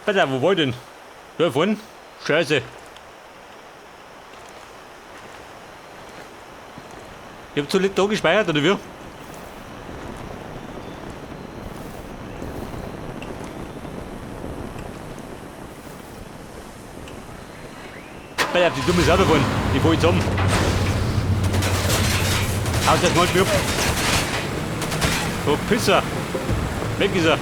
Pass auf, wo war ich denn? Da vorne? Scheiße. Ich hab zuletzt da gespeichert, oder wie? Pass auf, die dumme Sau da vorne. Die fahr ich zusammen. Haut das mal ab. Oh, Pisser. Weg ist er.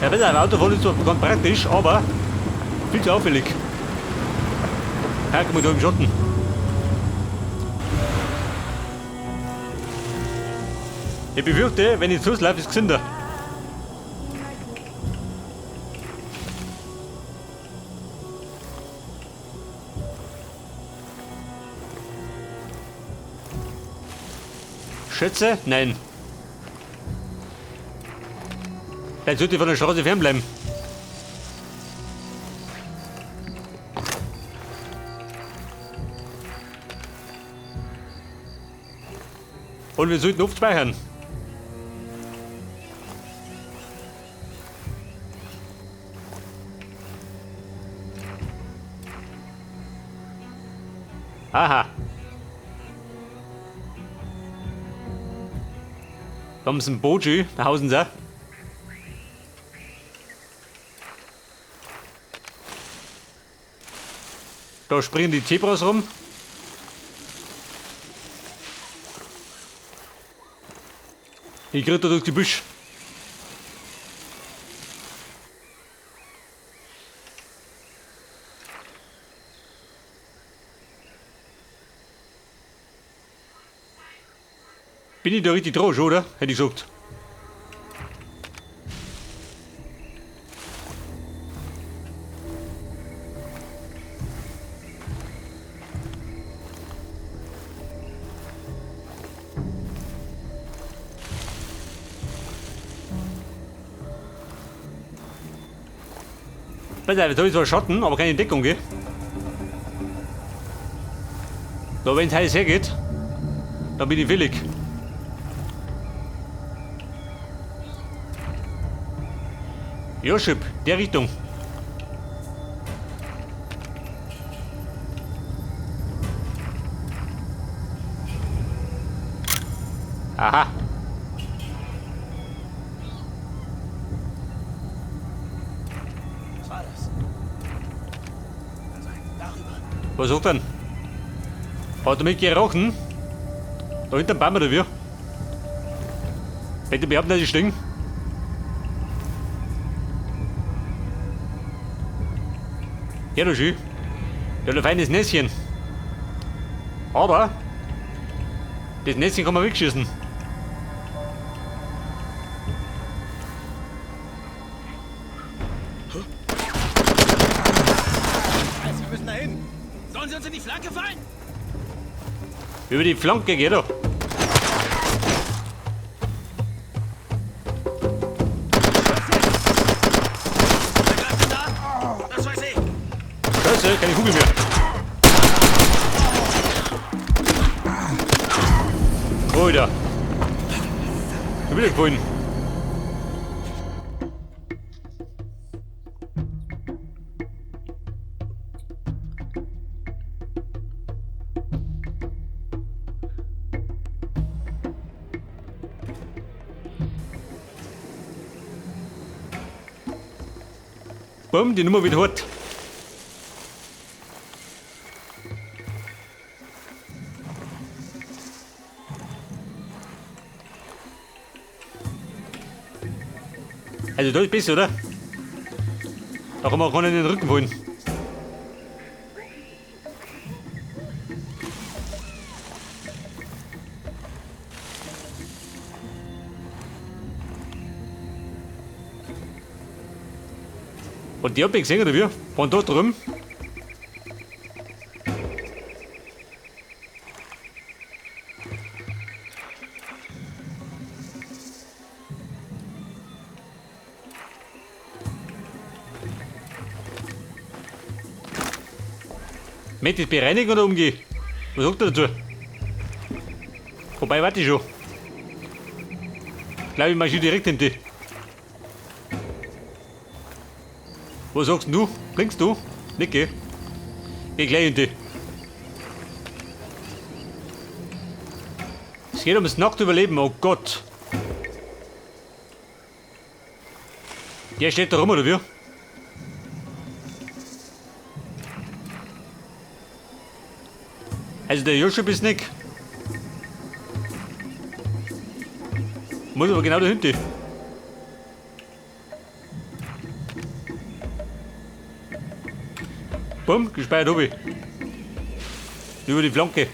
Ja, besser, ein Autofahren ist zwar ganz praktisch, aber viel zu auffällig. Ja, guck mal da im Schatten. Ich befürchte, wenn ich zu laufe, ist es gesünder. Schätze? Nein. Dann sollte ich von der Straße fernbleiben. Und wir sollten oft speichern. Aha. Da haben sie einen Boji, da hausen sie. Da springen die Zebras rum. Ich krieg da durch die Büsche. Bin ich da richtig drauf, oder? Hätte ich gesagt. Pass auf, jetzt hab ich zwar Schatten, aber keine Deckung, gell? Da, wenn's heiß hergeht, dann bin ich willig. Joschip, der Richtung. Aha. Was war das? Kann sein. Darüber. Was sagt denn? Hat er mitgerochen? Da hinterm Baum oder wie? Bitte behaupten, dass ich stink. Ja, du schön. Der hat ein feines Näschen. Aber das Näschen kann man wegschießen. Scheiße, wir müssen da hin. Sollen sie uns in die Flanke fallen? Über die Flanke geht er. Wer greift denn da an? Das weiß ich. Scheiße, keine Kugel mehr. Alter. Schon wieder gefallen. Bumm, die Nummer wird hart. Also da ist besser, oder? Da kann man auch keinen in den Rücken fallen. Und die hab ich gesehen, oder wie? Von dort drüben. Möchte ich bereinigen oder umgehen? Was sagt er dazu? Wobei, warte ich schon. Ich glaube, ich marschiere direkt hinter. Was sagst denn du? Blinkst du? Nicht, gell? Geh gleich hinter. Es geht ums nackte Überleben, oh Gott. Der steht da rum, oder wie? Also der Joshua ist nicht. Muss aber genau dahinter. Bumm, gespeichert hab ich. Über die Flanke.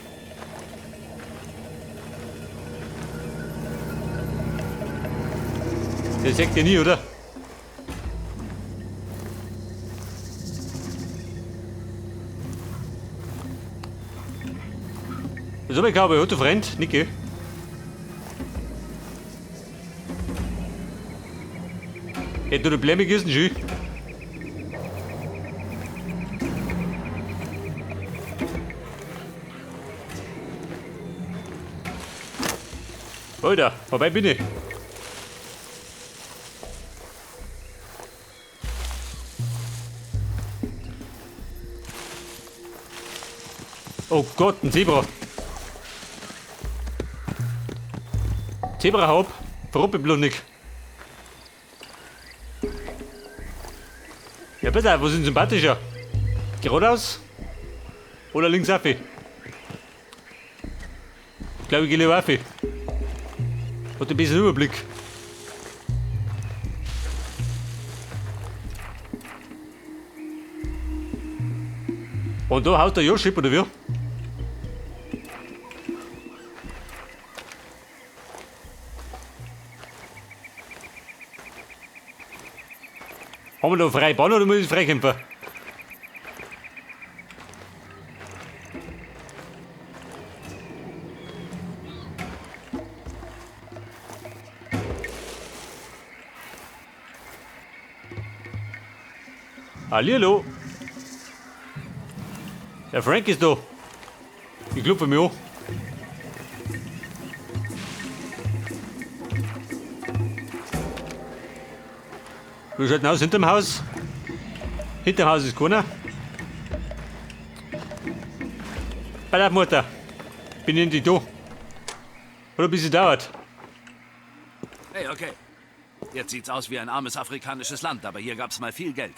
Das sagt ihr nie, oder? Das hab ich aber hat der Freund, Niki. Hätte du Probleme gegessen, schön. Alter, vorbei bin ich. Oh Gott, ein Zebra. Zebrahaupt, Verruppelblundig. Ja, besser, wo sind sympathischer? Geradeaus? Oder links auf? Ich glaube, ich gehe lieber auf. Hat ein bisschen Überblick. Und da haut der Joship, oder wie? Haben wir da freie Bahn oder muss ich freikämpfen? Hallihallo. Der Frank ist da. Ich klopfe mich an. Wir schalten aus hinterm Haus. Hinterm Haus ist keiner. Bei der Mutter. Bin ich endlich da. Hat ein bisschen dauert. Hey, okay. Jetzt sieht's aus wie ein armes afrikanisches Land, aber hier gab's mal viel Geld.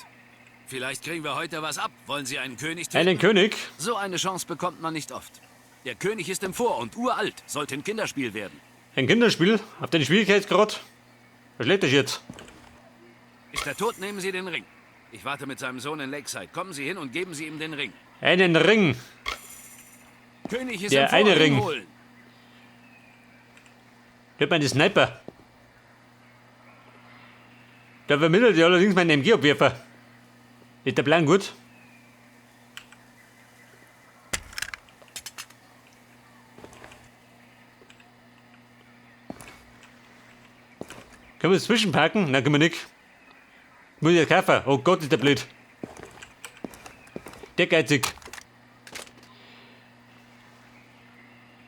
Vielleicht kriegen wir heute was ab. Wollen Sie einen König töten? Einen König? So eine Chance bekommt man nicht oft. Der König ist im Vor- und uralt. Sollte ein Kinderspiel werden. Ein Kinderspiel? Auf den Schwierigkeitsgrad? Was schlägt das jetzt? Ist er tot, nehmen Sie den Ring. Ich warte mit seinem Sohn in Lakeside. Kommen Sie hin und geben Sie ihm den Ring. Einen Ring. König ist Der im Vor- eine Ring. Holen. Ich hab einen Sniper. Da vermittelt ja allerdings meinen MG-Abwerfer. Ist der Plan gut? Können wir es zwischenpacken? Nein, können wir nicht. Muss ich ja kaufen. Oh Gott, ist der blöd. Der geizig.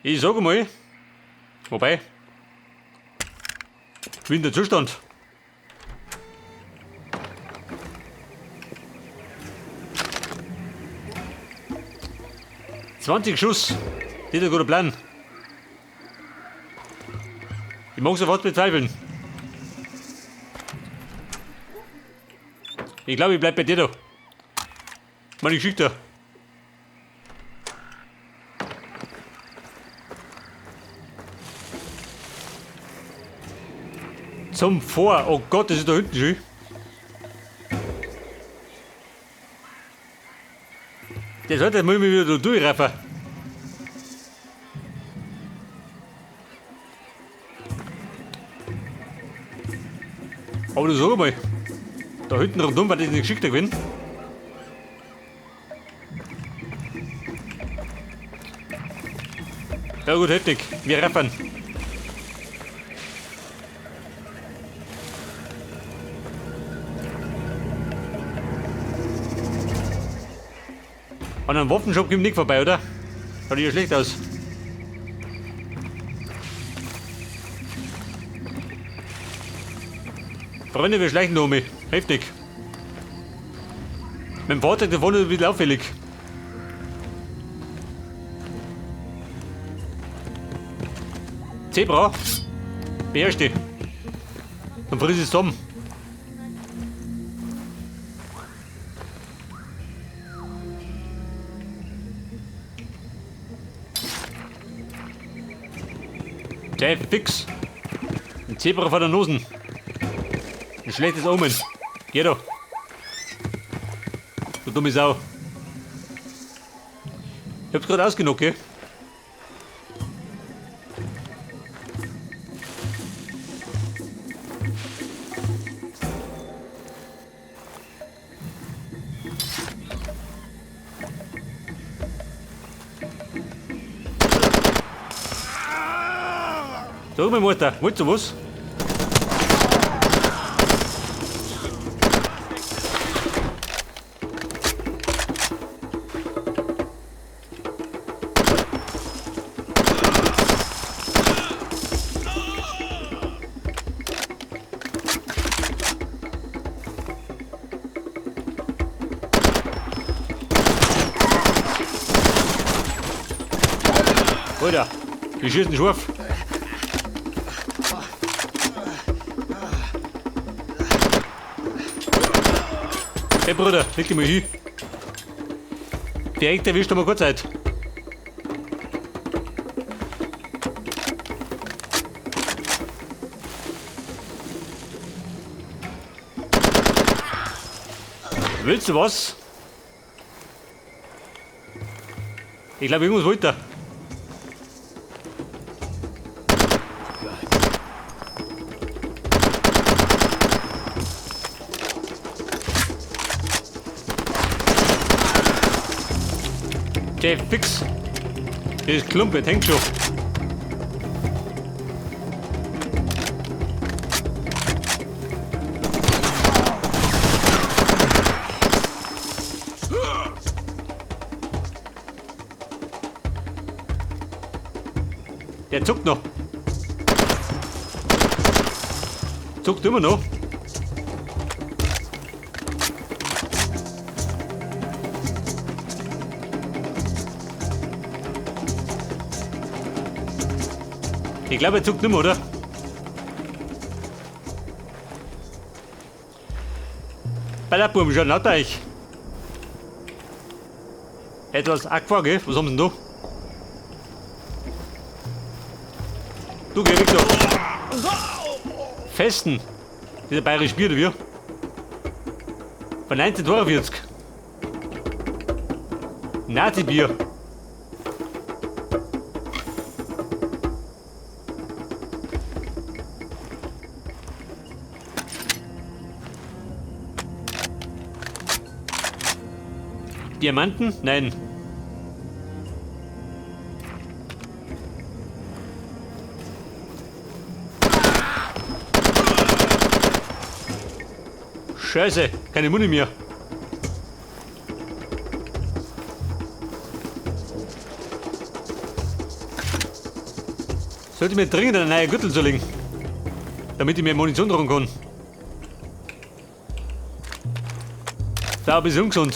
Ich sag mal. Wobei. Wie in der Zustand. 20 Schuss. Das ist ein guter Plan. Ich mag sofort bezweifeln. Ich glaube, ich bleib bei dir da. Meine Geschichte. Zum Vor. Oh Gott, das ist da hinten schön. Das sollte muss ich mich wieder da durchraffen. Aber du sag mal, da hinten rundum war das nicht geschickter gewesen. Ja gut, hätte ich. Wir raffern. An einem Waffenshop kommt nicht vorbei, oder? Schaut ja schlecht aus. Freunde, wir schleichen da um mich. Heftig. Mit dem Fahrzeug da vorne ist ein bisschen auffällig. Zebra. Beherrsch dich. Dann friss es zusammen. Der fix. Ein Zebra vor der Nosen. Ein schlechtes Omen. Geh doch. Du dumme Sau. Ich hab's gerade ausgenockt, gell? Sag mal, Mutter, wolltest du was? Alter, die schießen scharf. Hey Bruder, leg dich mal hin. Direkt erwischt haben wir keine Zeit. Willst du was? Ich glaube, irgendwas wollte er. Okay, fix. Der ist Klumpe, hängt schon. Der zuckt noch. Zuckt immer noch. Ich glaube, er zuckt nicht mehr, oder? Bei der Buben schon lauter ich. Etwas Aqua, gell? Was haben sie denn da? Du, geh weg da. Festen. Dieser bayerische Bier, oder wie? Von 1942. Nazi-Bier. Diamanten? Nein. Scheiße, keine Muni mehr. Sollte mir dringend einen neuen Gürtel zulegen, damit ich mehr Munition tragen kann. Da ein bisschen ungesund.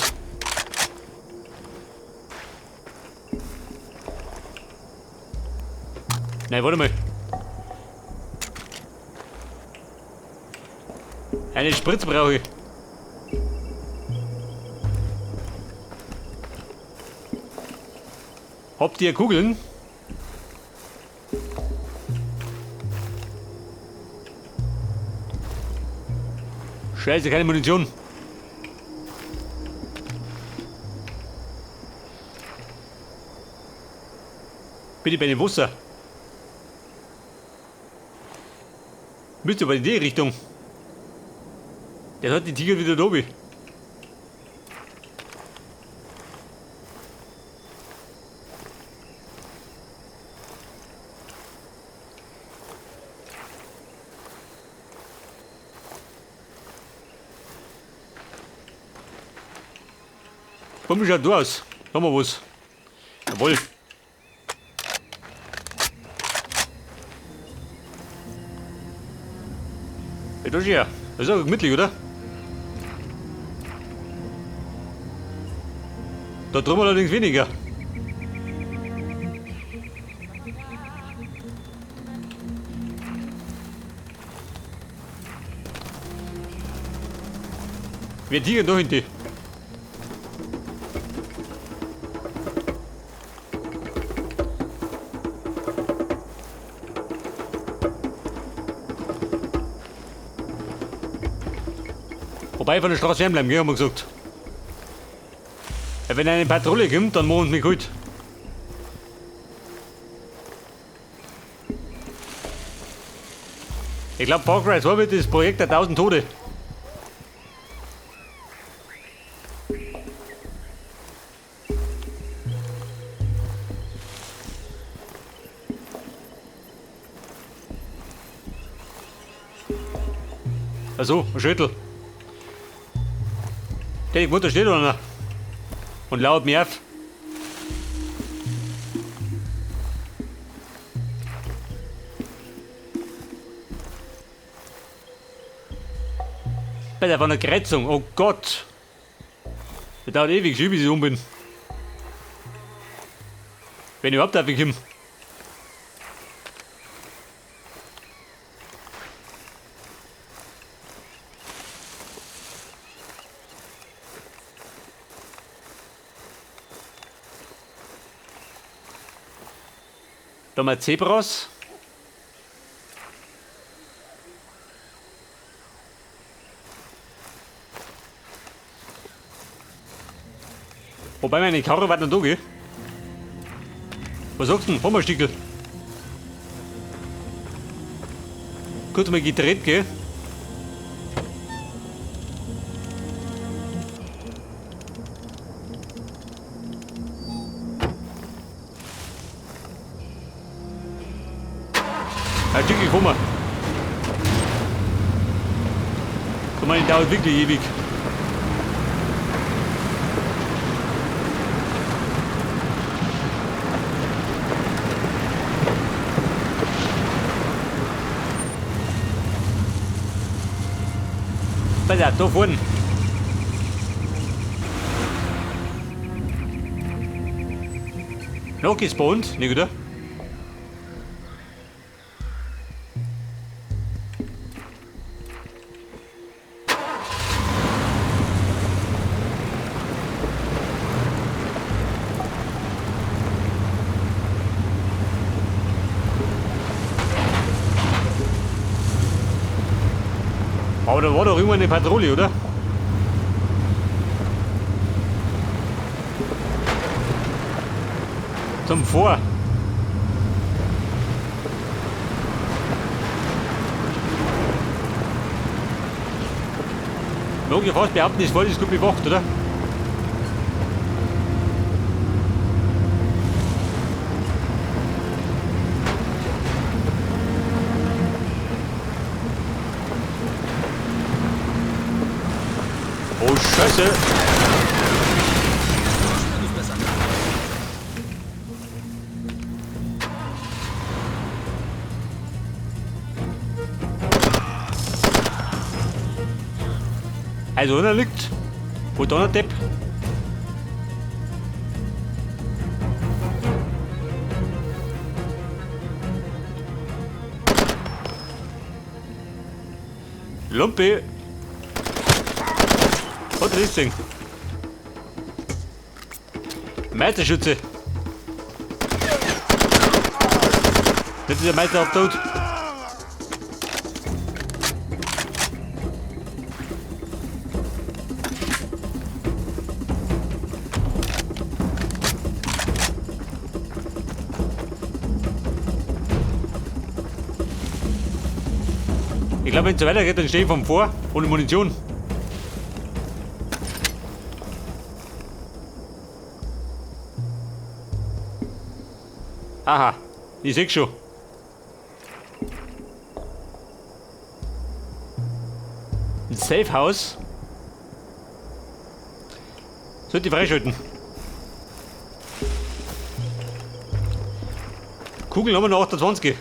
Nein, warte mal. Eine Spritze brauche ich. Habt ihr Kugeln? Scheiße, keine Munition. Bitte bei dem Wasser. Müsste aber in die Richtung. Der hat die Tiger wieder da oben. Warum schaut du aus? Haben wir was. Jawohl. Hey, da ist ja. Das ist aber gemütlich, oder? Da drüben allerdings weniger. Wir tigen da hinten. Wobei von der Straße fernbleiben, gell, haben wir gesagt. Ja, wenn eine Patrouille kommt, dann machen sie mich gut. Ich glaube, Far Cry 2 wird das Projekt der 1000 Tode. Achso, ein Schüttel. Der Mutter steht da noch. Und lauert mich auf. Bei der war eine Kreuzung, oh Gott! Das dauert ewig, bis ich um bin. Wenn ich überhaupt aufkomme. Da mal Zebras. Wobei meine Karre war noch da, gell? Was sagst du denn? Fahren wir ein Stückel. Kurz mal gedreht, gell? Ein Stück gekommen. So meine, dauert wirklich ewig. Pass auf, da vorne. Noch gespawnt, nicht oder? Aber da war doch irgendwann eine Patrouille, oder? Zum Vor. Mag ich fast behaupten, das Wald ist gut bewacht, oder? Oh Scheiße! Also einer liegt. Wo da der Depp? Lumpi! Was ist das Ding? Meisterschütze! Jetzt ist der Meister auch tot. Ich glaube, wenn es so weitergeht, dann stehe ich vom Vor, ohne Munition. Aha, ich seh schon. Ein Safe House. Sollte ich freischalten. Kugeln haben wir noch 28.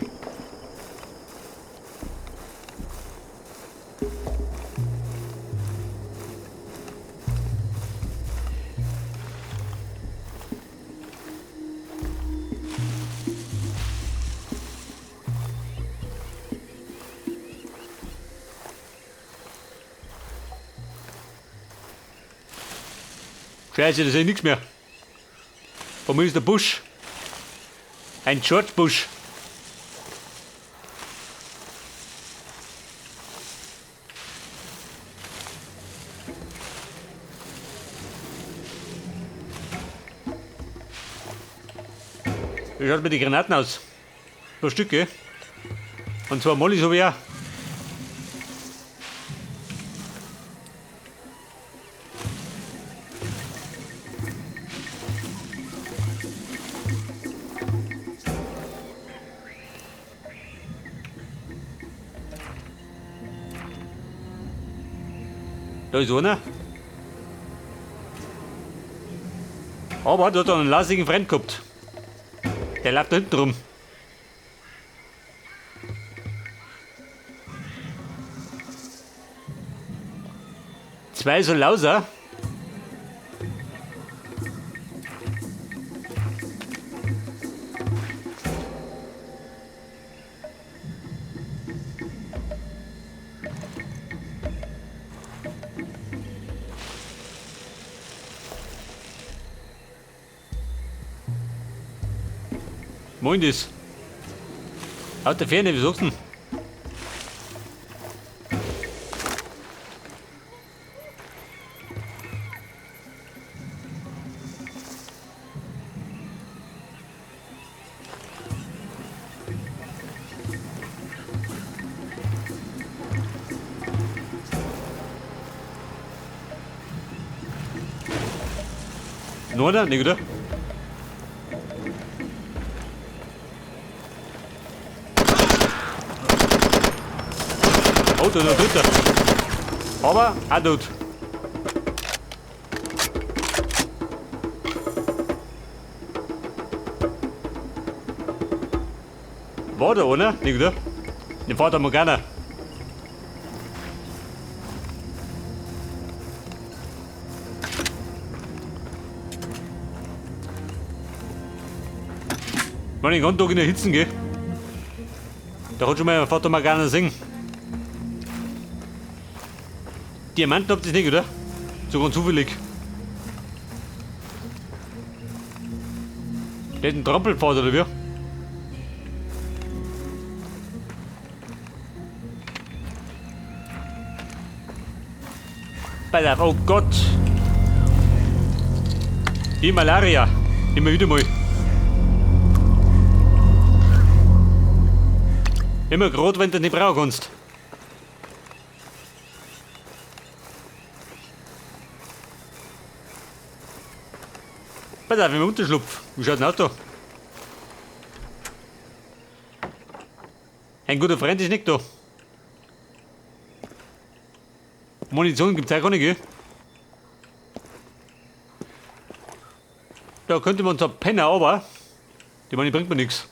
Scheiße, da sehe ich nichts mehr. Vor mir ist der Busch. Ein George Busch. Wie schaut mit den Granaten aus? Ein paar Stücke. Und zwar Mollys habe ich auch. Da ist einer. Aber der hat einen lassigen Freund gehabt. Der läuft da hinten rum. Zwei so lauser. Moin das. Aus der Ferne, wie sagst du denn? Noch einer? Nee, oder? Oh, da ist noch ein dritter. Aber auch tot. War da einer? Nee, oder? Den Fata Morgana. Wenn ich den ganzen Tag in der Hitze gehe, da hat schon mal ein Fata Morgana singen. Diamanten habt ihr nicht, oder? So ganz zufällig. Der hat einen Trampelpfad, oder wie? Pass auf, oh Gott! Die Malaria! Immer wieder mal. Immer grad, wenn du nicht brauchen kannst. Pass auf, im Unterschlupf. Wie schaut denn aus da? Ein guter Freund ist nicht da. Munition gibt's auch gar nicht, gell? Da könnte man zwar pennen, aber die Money bringt mir nichts.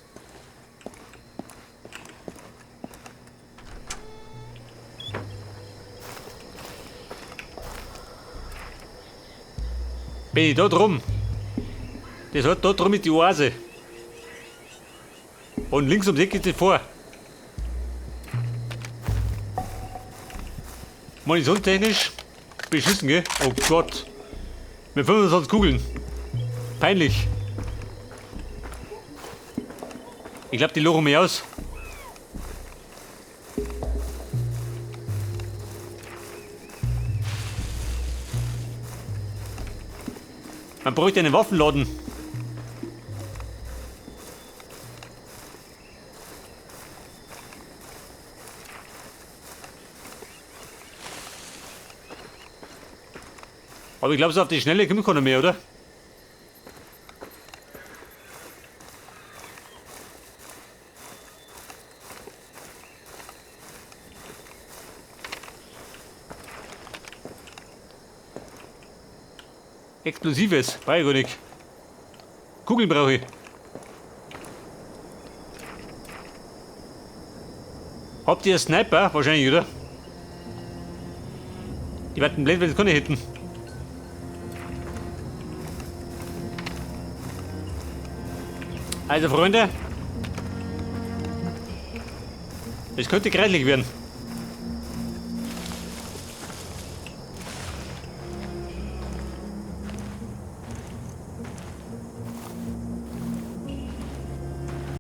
Bin ich da drum? Das hat da drum ist die Oase. Und links ums Eck geht es vor. Munitionstechnisch beschissen, gell? Oh Gott. Mit 25 Kugeln. Peinlich. Ich glaub, die lochen mich aus. Man bräuchte einen Waffenladen. Aber ich glaub, so auf die Schnelle kommt keiner mehr, oder? Explosives, brauche ich gar nicht. Kugeln brauche ich. Habt ihr einen Sniper? Wahrscheinlich, oder? Die werden blöd, wenn sie keine hätten. Also Freunde, es könnte kreislig werden.